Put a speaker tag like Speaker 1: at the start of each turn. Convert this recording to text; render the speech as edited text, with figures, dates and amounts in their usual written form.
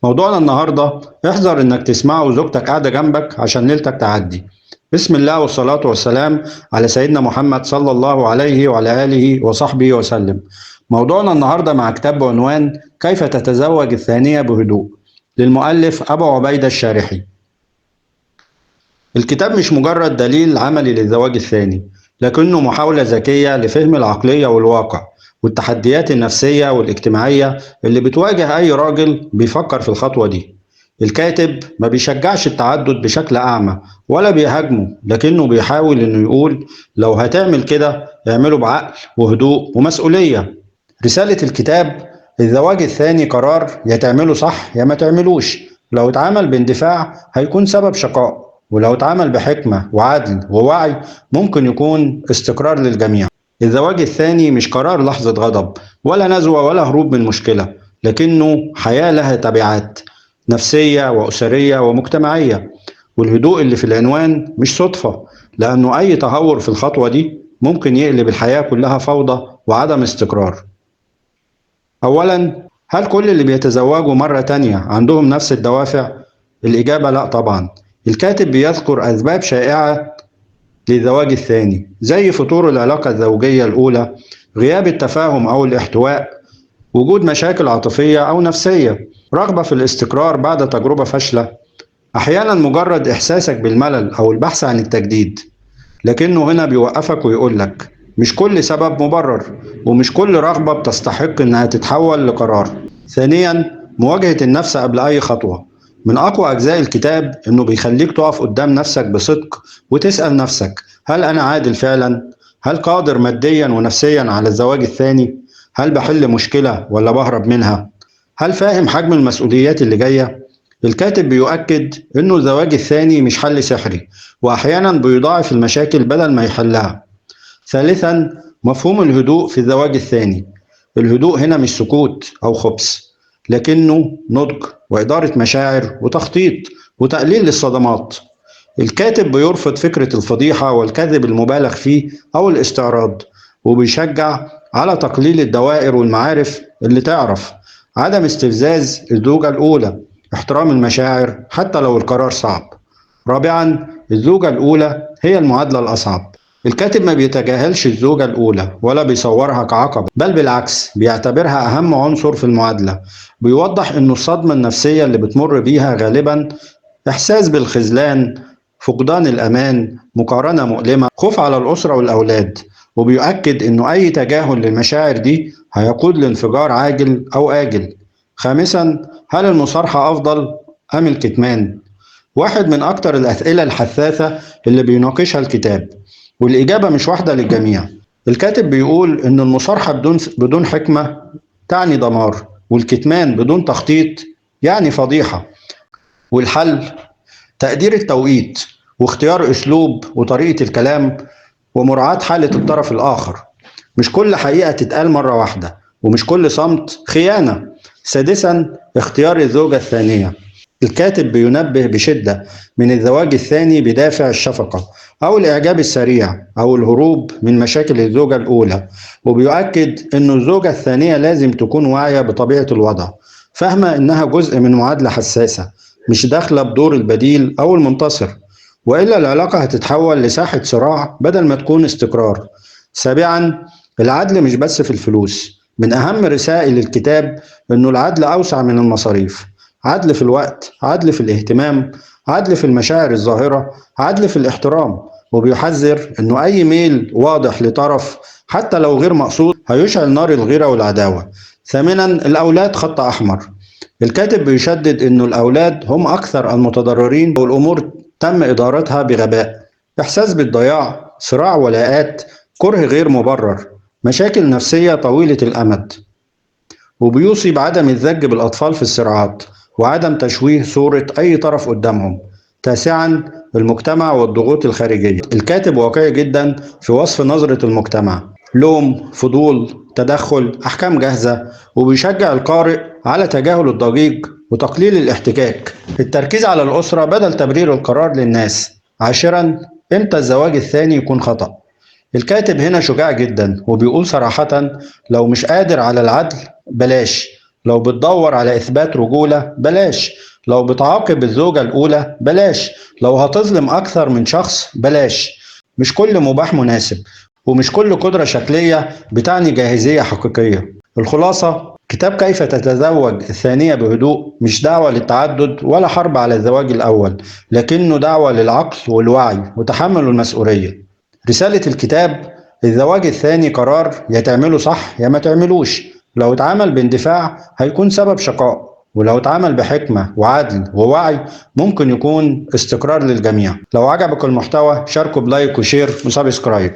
Speaker 1: موضوعنا النهاردة احذر انك تسمعه وزوجتك قاعدة جنبك عشان ليلتك تعدي. بسم الله والصلاة والسلام على سيدنا محمد صلى الله عليه وعلى آله وصحبه وسلم. موضوعنا النهاردة مع كتاب بعنوان كيف تتزوج الثانية بهدوء، للمؤلف أبو عبيدة الشارحي. الكتاب مش مجرد دليل عملي للزواج الثاني، لكنه محاولة ذكية لفهم العقلية والواقع والتحديات النفسية والاجتماعية اللي بتواجه أي راجل بيفكر في الخطوة دي. الكاتب ما بيشجعش التعدد بشكل أعمى ولا بيهاجمه، لكنه بيحاول إنه يقول لو هتعمل كده اعمله بعقل وهدوء ومسؤولية. رسالة الكتاب: الزواج الثاني قرار، يا تعمله صح يا ما تعملوش. لو اتعمل باندفاع هيكون سبب شقاء، ولو اتعمل بحكمة وعدل ووعي ممكن يكون استقرار للجميع. الزواج الثاني مش قرار لحظة غضب ولا نزوة ولا هروب من مشكلة، لكنه حياة لها تبعات نفسية وأسرية ومجتمعية. والهدوء اللي في العنوان مش صدفة، لأنه أي تهور في الخطوة دي ممكن يقلب الحياة كلها فوضى وعدم استقرار. أولا، هل كل اللي بيتزوجوا مرة تانية عندهم نفس الدوافع؟ الإجابة لا طبعا. الكاتب بيذكر أسباب شائعة للزواج الثاني، زي فتور العلاقة الزوجية الأولى، غياب التفاهم أو الاحتواء، وجود مشاكل عاطفية أو نفسية، رغبة في الاستقرار بعد تجربة فاشلة، أحيانا مجرد إحساسك بالملل أو البحث عن التجديد. لكنه هنا بيوقفك ويقولك مش كل سبب مبرر، ومش كل رغبة بتستحق إنها تتحول لقرار. ثانيا، مواجهة النفس قبل أي خطوة. من أقوى أجزاء الكتاب إنه بيخليك تقف قدام نفسك بصدق وتسأل نفسك: هل أنا عادل فعلا؟ هل قادر ماديا ونفسيا على الزواج الثاني؟ هل بحل مشكلة ولا بهرب منها؟ هل فاهم حجم المسؤوليات اللي جاية؟ الكاتب بيؤكد إنه الزواج الثاني مش حل سحري، وأحيانا بيضاعف المشاكل بدل ما يحلها. ثالثا، مفهوم الهدوء في الزواج الثاني. الهدوء هنا مش سكوت أو خبث، لكنه نضج وإدارة مشاعر وتخطيط وتقليل للصدمات. الكاتب بيرفض فكرة الفضيحة والكذب المبالغ فيه أو الاستعراض، وبيشجع على تقليل الدوائر والمعارف اللي تعرف، عدم استفزاز الزوجة الأولى، احترام المشاعر حتى لو القرار صعب. رابعا، الزوجة الأولى هي المعادلة الأصعب. الكاتب ما بيتجاهلش الزوجة الأولى ولا بيصورها كعقبة، بل بالعكس بيعتبرها أهم عنصر في المعادلة. بيوضح إنه الصدمة النفسية اللي بتمر بيها غالبا إحساس بالخذلان، فقدان الأمان، مقارنة مؤلمة، خوف على الأسرة والأولاد، وبيؤكد إنه أي تجاهل للمشاعر دي هيقود لانفجار عاجل أو آجل. خامسا، هل المصارحة أفضل أم الكتمان؟ واحد من أكتر الأسئلة الحساسة اللي بيناقشها الكتاب، والإجابة مش واحدة للجميع. الكاتب بيقول إن المصارحة بدون حكمة تعني دمار، والكتمان بدون تخطيط يعني فضيحة. والحل تقدير التوقيت واختيار أسلوب وطريقة الكلام ومراعاة حالة الطرف الآخر. مش كل حقيقة تتقال مرة واحدة، ومش كل صمت خيانة. سادسا، اختيار الزوجة الثانية. الكاتب بينبه بشدة من الزواج الثاني بدافع الشفقة أو الإعجاب السريع أو الهروب من مشاكل الزوجة الأولى، وبيؤكد أن الزوجة الثانية لازم تكون واعية بطبيعة الوضع، فاهمة أنها جزء من معادلة حساسة، مش داخلة بدور البديل أو المنتصر، وإلا العلاقة هتتحول لساحة صراع بدل ما تكون استقرار. سابعا، العدل مش بس في الفلوس. من أهم رسائل الكتاب أنه العدل أوسع من المصاريف. عدل في الوقت، عدل في الاهتمام، عدل في المشاعر الظاهرة، عدل في الاحترام. وبيحذر أنه أي ميل واضح لطرف حتى لو غير مقصود هيشعل نار الغيرة والعداوة. ثامنا، الأولاد خط أحمر. الكاتب بيشدد أنه الأولاد هم أكثر المتضررين والأمور تم إدارتها بغباء. إحساس بالضياع، صراع ولاءات، كره غير مبرر، مشاكل نفسية طويلة الأمد. وبيوصي بعدم الزج بالأطفال في الصراعات وعدم تشويه صورة أي طرف قدامهم. تاسعا، المجتمع والضغوط الخارجية. الكاتب واقعي جدا في وصف نظرة المجتمع: لوم، فضول، تدخل، أحكام جاهزة، وبيشجع القارئ على تجاهل الضجيج وتقليل الاحتكاك، التركيز على الأسرة بدل تبرير القرار للناس. عاشرا، إمتى الزواج الثاني يكون خطأ؟ الكاتب هنا شجاع جدا وبيقول صراحة: لو مش قادر على العدل بلاش، لو بتدور على إثبات رجولة بلاش. لو بتعاقب الزوجة الأولى بلاش. لو هتظلم أكثر من شخص بلاش. مش كل مباح مناسب، ومش كل قدرة شكلية بتعني جاهزية حقيقية. الخلاصة، كتاب كيف تتزوج الثانية بهدوء مش دعوة للتعدد ولا حرب على الزواج الأول، لكنه دعوة للعقل والوعي وتحمل المسؤولية. رسالة الكتاب: الزواج الثاني قرار، يا تعمله صح يا ما تعملوش. لو اتعمل باندفاع هيكون سبب شقاء، ولو اتعمل بحكمة وعدل ووعي ممكن يكون استقرار للجميع. لو عجبك المحتوى شاركه ب like و share و subscribe.